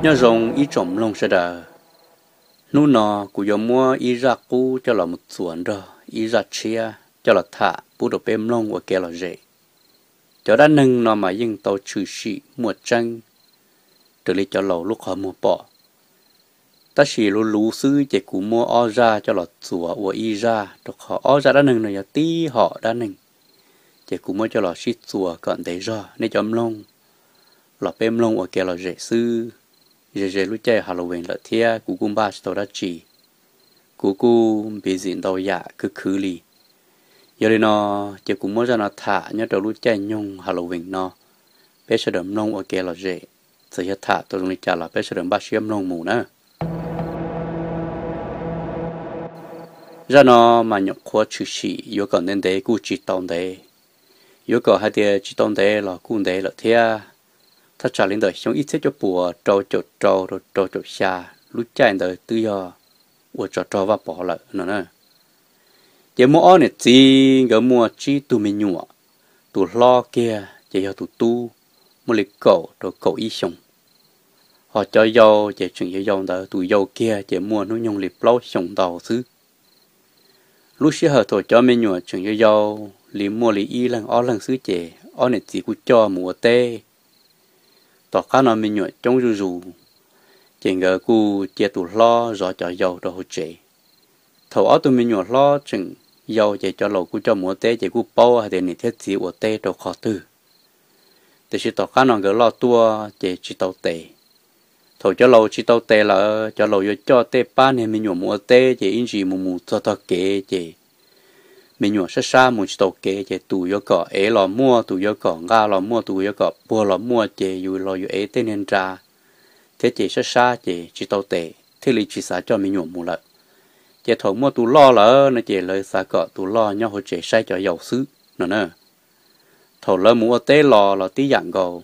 Nyob zoo ib tsoom mloog sawv daws. Hnub no kuv yuav muab ib zaj qub coj los mus txuas nrog ib zaj tshiab coj los tham pub rau peb mloog ua kev lom zem. Cov dab neeg no mas yeej tau tshwm sim muaj tseeb raws li cov laus lub qhov muag pom. Tab sis luv luv xwb ces kuv muab ob zaj coj los txuas ua ib zaj, rau qhov ob zaj dab neeg no yog tib hom dab neeg, ces kuv muab coj los sib txuas kom ntev zog nej cov mloog los peb mloog ua kev lom zem xwb. Ze ze lub caij Halloween lawm thiab kuv kuj npaj tsis tau dab tsi, kuv kuj busy ntau yam khwv khwv li. Yog li no, ces kuv muab zaj no tham nyob rau lub caij nyoog Halloween no, peb sawv daws mloog ua kev lom zem. Txawm yog tham tau zoo li cas los peb sawv daws npaj siab mloog mus na. Zaj no mas nyuam qhuav tshwm sim yuav kom ntev ntev kuj tsis tau ntev, yuav kom hais tias tsis tau ntev los kuj ntev lawm thiab. Thaj tsam li ntawm xyoo ib txhiab cuaj puas rau caum rau rau rau caum xya, lub caij ntawd twb yog ua tsov rog Vaj Pov lawm no na. Ces muaj ob niam txiv nkawd muaj tsib tug me nyuam, tus hlob kiag ces yog tus tub, muaj li kaum rau kaum ib xyoos, ho cov yau ces tseem yau yau ntawd, tus yau kiag ces muaj hnub nyoog li plaub xyoos ntau xwb. Lub sij hawm thaum cov me nyuam tseem yau yau li muaj li ib leeg ob leeg xwb ces ob niam txiv kuj coj mus ua teb. Tom qab no me nyuam coob zuj zus, ces nkawd kuj cia tus hlob zov cov yau rau hauv tsev. Thaum ob tug me nyuam hlob tseem yau ces cov laus kuj coj mus ua teb ces kuj paub hais tias niam thiab txiv ua teb rau qhov twg. Tiam sis tom qab no nkawd loj tuaj ces tsis tau tes. Thaum cov laus tsis tau tes lawm, cov laus yuav coj tej pab niag me nyuam mus ua teb ces ib ntsis mus mus txog tog kev ces me nyuam sab sab mus tsis tau kev ces tus yuav kom ev los muaj, tus yuav kom nqa los muaj, tus yuav kom puag los muaj ces yus los yus ev tej niag nra thiab ces sab sab ces tsis tau tes thiaj li tsis xav coj me nyuam mus lawm. Ces thaum muaj tus loj lawm no ces lawv xav kom tus loj nyob hauv tsev saib cov yau xwb no na. Thaum lawv mus ua teb los los tib yam nkaus,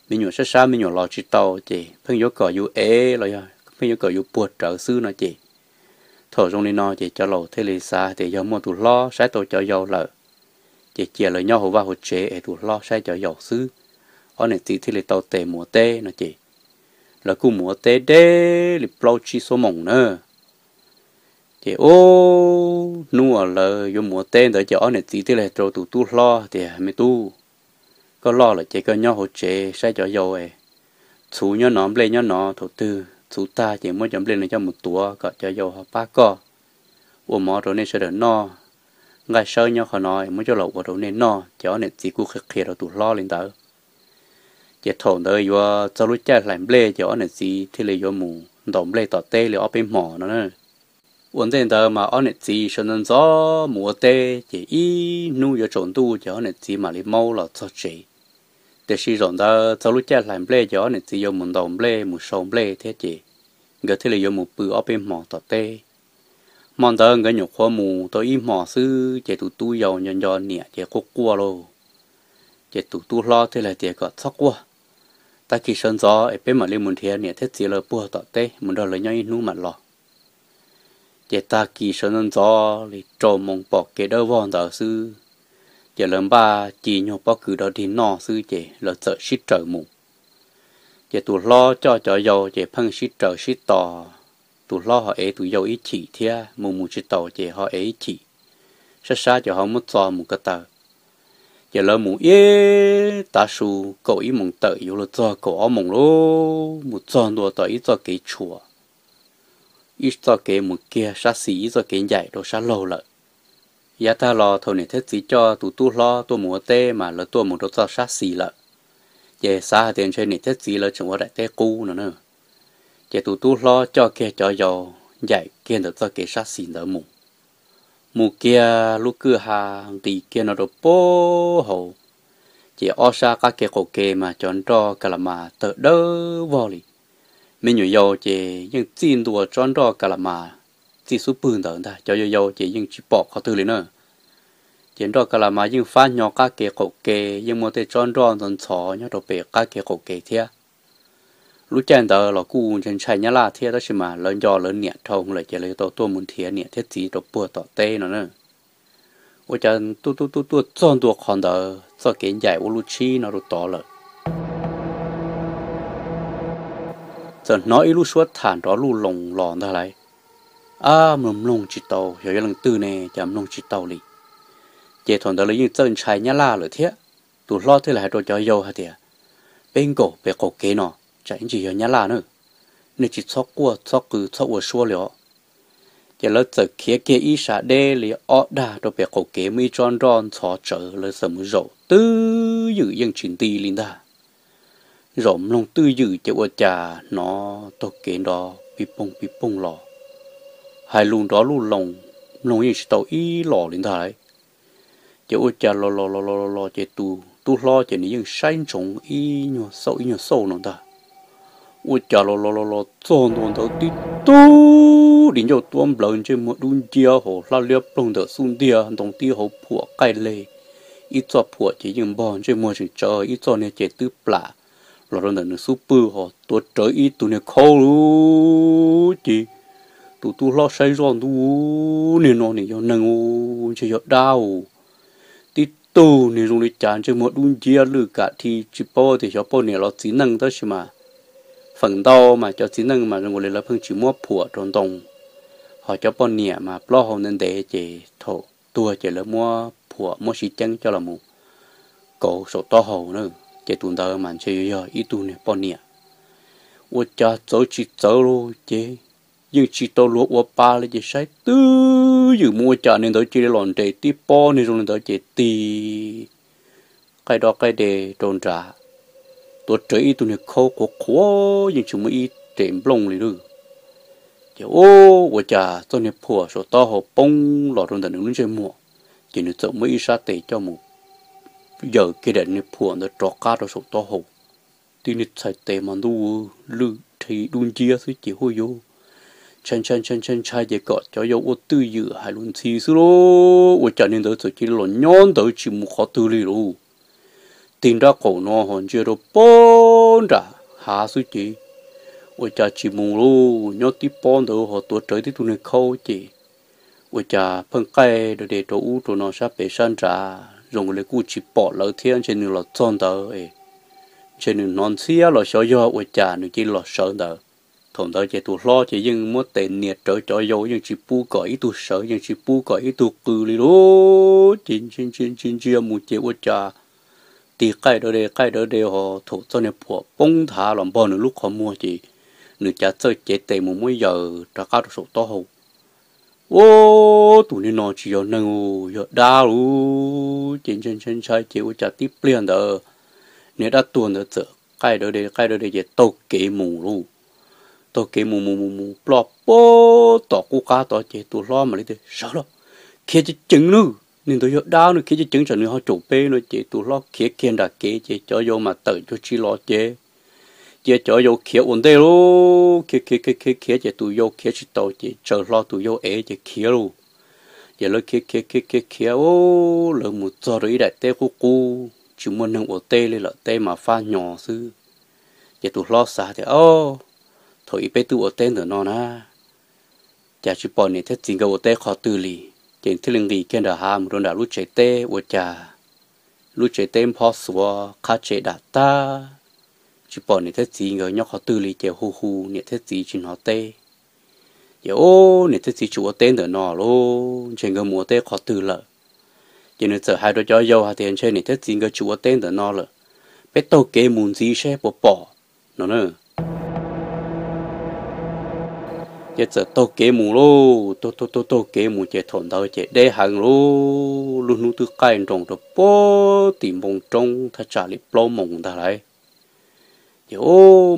me nyuam sab sab me nyuam los tsis tau ces pheej yuav kom yus ev los yog pheej yuav kom yus puag rawv xwb no ces thaum zoo li no ces cov laus thiaj li xav tias yog muaj tus hlob saib tau cov yau lawm, ces cia lawv nyob hauv vaj hauv tsev es tus hlob saib cov yau xwb, ob niam txiv thiaj li tau tes mus ua teb no ces lawv kuj mus ua teb deb li plaub tsib xuab moos na. Ces ub, hnub uas lawv yuav mus ua teb ntawd ces ob niam txiv thiaj li hais rau tus tub hlob tias, Me tub, koj loj lawm ces koj nyob hauv tsev saib cov yau es txhuv nyob no nplej nyob no, thaum twg txhuv tag ces muab cov nplej no coj mus tuav kom cov yau ho pab koj, ua mov rau nej sawv daws noj, nqaij sawb nyob qhov no es muab coj los ua rau nej noj. Ces ob niam txiv kuj qhia qhia rau tus hlob li ntawd. Ces thaum ntawd yuav txog lub caij hlais nplej ces ob niam txiv thiaj li yuav mus ntaus nplej tom teb li ob peb hmos no na. Ua ntej ntawd mas ob niam txiv sawv ntxov ntxov mus ua teb ces ib hnub yuav tsaus ntuj ces ob niam txiv mam li maub los txog tsev. Tiam sis zaum ntawd txog lub caij hlais nplej ces ob niam txiv yuav mus ntaus nplej mus sau nplej thiab ces nkawd thiaj li yuav mus pw ob peb hmos tom teb. Hmo ntawd nkawd nyuam qhuav mus tau ib hmos xwb ces tus tub yau nco nco niam ces quaj quaj lauj. Ces tus tub hlob thiaj li tias kom txhob quaj, tag kis sawv ntxov es peb mam li mus nrhiav niam thiab txiv lawv puag tom teb mus nrog lawv nyob ib hnub mam los. Ces tag kis sawv ntxov ntxov li rau moos pom kev dawb vog ntawd xwb, ces lawv npaj ci nyuag pob kws dog dig noj xwb ces lawv txawm sib raws mus. Ces tus hlob coj cov yau ces pheej sib raws sib tos, tus hlob ho ev tus yau ib chim thiab, mus mus tsis taus ces ho ev ib chim, sab sab ces ho muab txo mus ko taw. Ces lawv mus ib tav su kaum ib moos tawm yuav luag txog kaum ob moos lauj, mus txog ntua tom ib txoj kev tshuam, ib txoj kev mus kiag sab xis ib txoj kev ncaim rau sab laug lawm. Yav tag los thaum niam thiab txiv coj tus tub hlob tuaj mus ua teb mas lawv tuaj mus rau txoj sab xis lawm, ces xav hais tias ntshe niam thiab txiv lawv tseem ua daim teb qub no na. Ces tus tub hlob coj kiag cov yau ncaim kiag ntawm txoj kev sab xis ntawd mus. Mus kiag lub kwj ha nqis kiag no rau pab hauv, ces ob sab qab kev qaum kev mas cov nroj ka la mas tawg dawb vog li. Me nyuam yaus ces yeej txij ntua tsob nroj ka la mas txij xub pwg ntawd ntag, cov yau yau ces yeej tsis pom qhov twg li na. Ces nroj ka la mas yeej fab hnyo qab kev qaum kev, yeej muaj tej tsob nroj ntxhov ntxhov nyob rau pem qab kev qaum kev thiab. Lub caij ntawd los kuj ntshai ntshai nyab laj thiab, tab sis mas lawv nco lawv niam dhau lawm ces lawv yuav tau tuaj mus nrhiav niam thiab txiv rau puag tom teb no na. Ua cas tuaj tuaj tuaj tuaj txog ntua qhov ntawd txoj kev ncaim ua lub tshib no rau tod lawm. txawm hnov ib lub suab tham nrov luj loos los ntag lauj. Ab, mloog mloog tsis tau, yog yog leej twg ne, cas mloog tsis tau li. Ces thaum ntawd lawv yeej txawj ntshai nyab laj lawm thiab. Tus hlob thiaj li hais rau cov yau hais tias, peb nkaum pem qaum kev no, tsam ib ntsis yog nyab laj na, nej tsis txhob quaj txhob qw txhob ua suab li os. Ces lawv txawm khiav kiag ib sab deb li ob dag rau pem qaum kev, muaj ib tsob nroj ntxhov tsawv, lawv txawm mus zaum twj ywm yeej tsis nti li ntag. Zaum mloog twj ywm ces ua cas hnov taug kev nrov pij poog pij poog los, hais lus nrov luj loos, mloog yeej tsis tau ib los li ntag. Ces ua cas los los los los los ces tus tub hlob ces nws yeej saib ntsoov ib nyuag xauj ib nyuag xauj no ntag. Ua cas los los los los txog ntua ntawd tib tug di ncauj tuab nplawv ntsej muag dub nciab hos hlab liab ploog ntawm xub ntiag ntoo tib hauv phuam qaij leg. Ib txoj phuam ces yeej npog ntsej muag tseem tsawv, ib txoj niag ces twb plam los rau ntawm nws xub pwg hos tuav rawv ib tug niag khaub lug. Ces tus tub hlob saib zoj ntuj, niag no nim yog neeg u, ntshe yog dab u. Tib tug niag zoo li cas ntsej muag dub nciab lwj kam thi, tsis paub tias xyov poj niam los txiv neej tab sis mas feem ntau mas cov txiv neej mas zoo li lawv pheej tsis muab phuam rau ntoo, hos cov poj niam mas plaub hau ntev ntev ces thaum tuag ces lawv muab phuam muab siv ceeb coj los mus kauv saum taub hau na. Ces tus ntawd mas ntshe yog ib tug niag poj niam. Ua cas txawv tsis txawv los ces yeej tsis tau luag ua pa li ces saib twj ywm mus ua cas niag ntawd cia li los nres tib pob niag zoo li ntawd ces tig qaij doj qaij de rau nrad, tuav rawv ib tug niag khaub qhuav qhuav yeej tsis muaj ib rev nplooj li lawm. Ces ua cas txoj niag phuam saum taub hau poob los rau ntawm nws lub ntsej muag, ces nws txawm muab ib sab tes coj mus yaws kiag daim niag phuam ntawd rov qab rau saum taub hau. Tib niag txhais tes mas ntuj, lwj thi dub nciab xwb ces hu yus ntshai ntshai ntshai ntshai ntshai ces kom cov yau ua twj ywm hais lus ntxhi xwb lauj. Ua cas niag ntawd txawm cia li los nyob ntawd tsis mus qhov twg li lauj. Tig nrab qaum no ho ntsia rau pob nram hav xwb ces ua cas tsis mus lauj, nyob tib pob ntawd ho tuav rawv tib tug niag khaub ces ua cas pheej qaij de rau ub rau no sab pem sab nrad zoo li kuj tsis pom lawv thiab, ntshe nws los txog ntawd, ntshe nws hnov ntxhiab los xyov yog ua cas nws cia li los sawv ntawd. Thaum ntawd ces tus hlob ces yeej muab tes nias rawv cov yau yeej tsis pub kom ib tug sawv yeej tsis pub kom ib tug qw li lauj. Ces ntsia ntsia ntsia mus ces ua cas tig qaij dawv de qaij dawv de ho thaum txoj niag phuam poob nthav los npog nws lub qhov muag ces nws cav txawj cev tes mus muab yaws rov qab rau saum taub hau. Ua tus niag no tsis yog neeg, yog dab lauj. Ces ntshai ntshai ntshai ces ua cas tib pliag ntawd niag dab tuag ntawd txawm qaij dawv de qaij dawv de ces taug kev mus lauj. Taug kev mus mus mus mus ploj pag tom qub qab tod ces tus hlob mam li tias, sawv los, khiav ceev ceev nawb, niag ntawd yog dab no, khiav ceev ceev tsam nws ho caum peb no. Ces tus hlob khiav kiag nram kev ces cov yau mas tawm cuag tsi los ces cia cov yau khiav ua ntej lauj. Khiav khiav khiav khiav khiav ces tus yau khiav tsis tau ces tsaws hlo tus yau ev ces khiav lauj. Ces lawv khiav khiav khiav khiav khiav, lawv mus txog rau ib daim teb qub qub tsis muaj neeg ua teb li lawm, teb mas fab hnyo xwb. Ces tus hlob xav tias, ob, thaum ub peb twb ua teb ntawm no na, cas tsis pom niam thiab txiv nkawd ua teb qhov twg li. Ces thiaj li nqis kiag nram hav mus rau nram lub tsev teb ua cas lub tsev teb nphob xuav qhab tsev dam tag, tsis pom niam thiab txiv nkawd nyob qhov twg li ces hu hu niam thiab txiv tsis hnov teb. Ces ob, niam thiab txiv tsis ua teb ntawm no lauj, ntshe nkawd mus ua teb qhov twg lawm. Ces nws txawm hais rau cov yau hais tias, ntshe niam thiab txiv nkawd tsis ua teb ntawm no lawm, peb taug kev mus ntxiv seb puas pom no na. Ces txawm taug kev mus lauj, taug taug taug kev mus ces thaum ntawd ces deb heev lauj, lub hnub twb qaij nroos rau pag tim npoo roob thaj tsam li plaub moos ntag lauj. Ces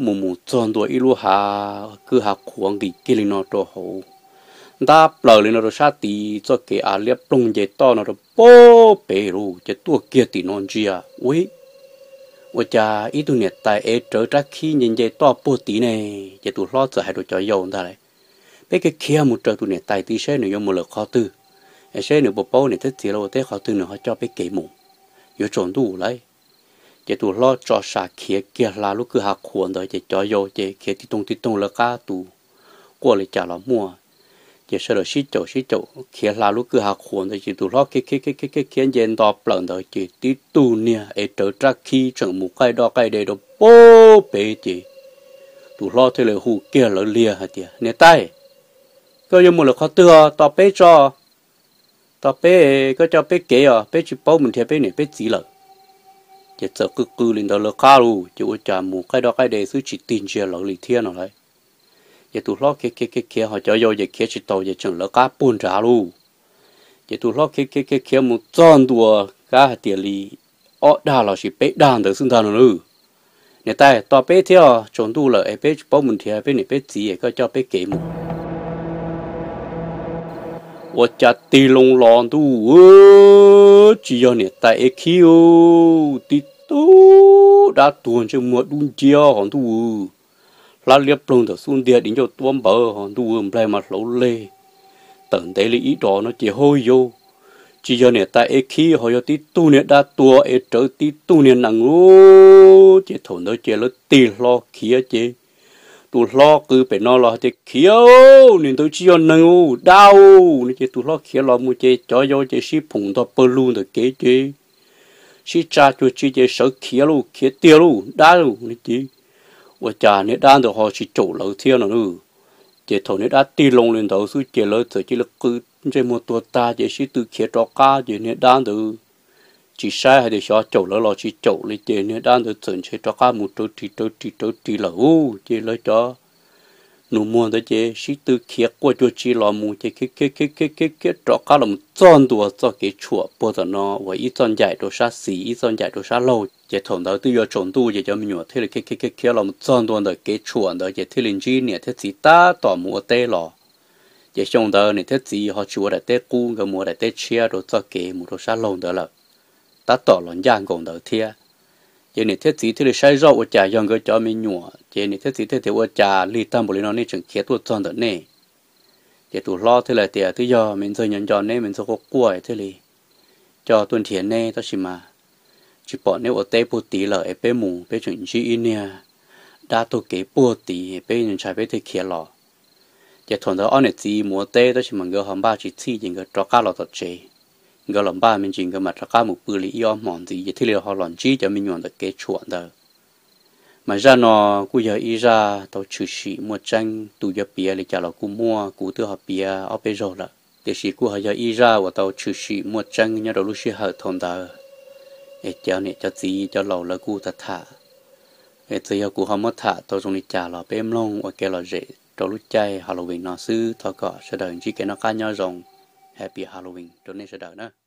mus mus txog ntua ib lub hav kwj hav qhuav nqis kiag li no rau hauv, ntab plaws li no rau sab tid, txoj kev av liab ploog nce toj no rau pag pem lauj. Ces tuaj kiag tim no ntsia, ua, ua cas ib tug niam tais ev rawv rab khib nce nce toj puag tid ne. Ces tus hlob txawm hais rau cov yau ntag lauj, peb khiav khiav mus raws tus niam tais tid seb nws yuav mus lawm qhov twg, seb nws puas paub niam thiab txiv lawv ua teb qhov twg nws ho coj peb kev mus, yuav tsaus ntuj lawm. Ces tus hlob tso sam khiav kiag hla lub kwj hav qhuav ntawd ces cov yau ces khiav tib toog tib toog lawv qab tus quaj li cas los muaj. Ces sawv daws sib caum sib caum khiav hla lub kwj hav qhuav ntawd ces tus hlob khiav khiav khiav khiav khiav nce nto plaws ntawd ces tib tug niag ev rawv rab khib tseem mus qaij doj qaij de rau pag pem ces Tus hlob thiaj li hu kiag lawv liag hais tias, Niam tais, koj yuav mus lawm qhov twg os? Tos peb tso, tos peb, koj coj peb kev os, peb tsis paub mus nrhiav peb niam peb txiv lawm. Ces txawm qw qw li ntawd lawv qab lauj, ces ua cas mus qaij doj qaij de xwb tsis tig ntsia lawv li thiab no lauj. Ces tus hlob khiav khiav khiav khiav ho cov yau ces khiav tsis taus ces tseem lawv qab puag nrad lauj. Ces tus hlob khiav khiav khiav khiav mus txog ntua kab hais tias li ob dag los sis peb dag ntawd xwb ntag no lauj. Niam tais, tos peb thiab, tsaus ntuj lawm es peb tsis paub mus nrhiav peb niam peb txiv, koj coj peb kev mus. Ua cas tig loo los ntuj, tsis yog niam tais ev khib, tib tug dab tuag ntsej muag dub nciab ho ntuj, hlab liab ploog ntawm xub ntiag di ncauj tuab npawv ho ntuj, nplaig mas hlauv leg tawm ntev li ib dos no ces hauj yau, tsis yog niam tais ev khib ho yog tib tug niag dab tuag ev rawv tib tug niag nees lauj. Ces thaum ntawd ces lawv tig hlo khiav ces tus hlob qw pem no los hais tias, Khiav, niag ntawd tsis yog nees, dab no. Ces tus hlob khiav los mus ces cov yau ces sib phoom ntog pawg lug ntawm kev ces sib tsa cuag tsi ces sawv khiav lauj, khiav tiag lauj, dab lauj. Ces ua cas niag dab ntawd ho tsis caum lawv thiab no lauj. Ces thaum niag dab tig loo li ntawd xwb ces lawv txawm cia li qw ntsej muag tuag tag ces sib tw khiav rov qab ces niag dab ntawd tsis saib hais tias xyov caum lawv los tsis caum li ces niag dab ntawd txawm ntshe rov qab mus rawv ris rawv ris rawv ris lawm ub. Ces lawv cov nus muag ntawd ces sib tw khiav quaj cuag tsi los mus ces khiav khiav khiav khiav khiav rov qab los txog ntua txoj kev tshuam puag tom no uas ib txoj ncaim rau sab xis ib txoj ncaim rau sab laug. Ces thaum ntawd twb yuav tsaus ntuj ces cov me nyuam thiaj li khiav khiav khiav khiav los txog ntua ntawm kev tshuam ntawd ces thiaj li ntsib niam thiab txiv tab tom mus ua teb los. Ces xyoo ntawd niam thiab txiv ho tsis ua daim teb qub, nkawd mus ua daim teb tshiab rau txoj kev mus rau sab laug ntawd lawm, tab tom los ncaj nkaus ntawd thiab. Ces niam thiab txiv thiaj li saib zoj ua cas yog nkawd cov me nyuam ces niam thiab txiv thiaj tias, Ua cas lig tag npaum li no nej tseem khiav tuaj txog ntawm nej? Ces tus hlob thiaj li tias, Twb yog me ntxawg nco nco neb, me ntxawg quaj quaj thiaj li coj tuaj nrhiav neb, tab sis mas tsis pom neb ua teb puag tid lawm es peb mus peb tseem ntsib ib niag dab taug kev puag tid, peb ntshai peb thiaj khiav los. Ces thaum ntawd ob niam txiv mus ua teb tab sis mas nkawd ho npaj tsis txhij ces nkawd rov qab los tom tsev. Nkawd los npaj me ntsis nkawd mam rov qab mus pw li ib ob hmos ntxiv ces thiaj li ho los ntsib cov me nyuam ntawm kev tshuam ntawd. Mas zaj no kuj yog ib zaj tau tshwm sim muaj tseeb, tus yuav piav li cas los kuj muaj, kuv twb ho piav ob peb zaug lawm, tiam sis kuj ho yog ib zaj uas tau tshwm sim muaj tseeb nyob rau lub sij hawm thaum ntawd. Es cov niam cov txiv cov laus lawv kuj tham tham, txawm yog kuv ho muab tham tau zoo li cas los peb mloog ua kev lom zem rau lub caij Halloween no xwb. Thov kom sawv daws ntsib kev noj qab nyob zoo, Happy Halloween rau nej sawv daws na.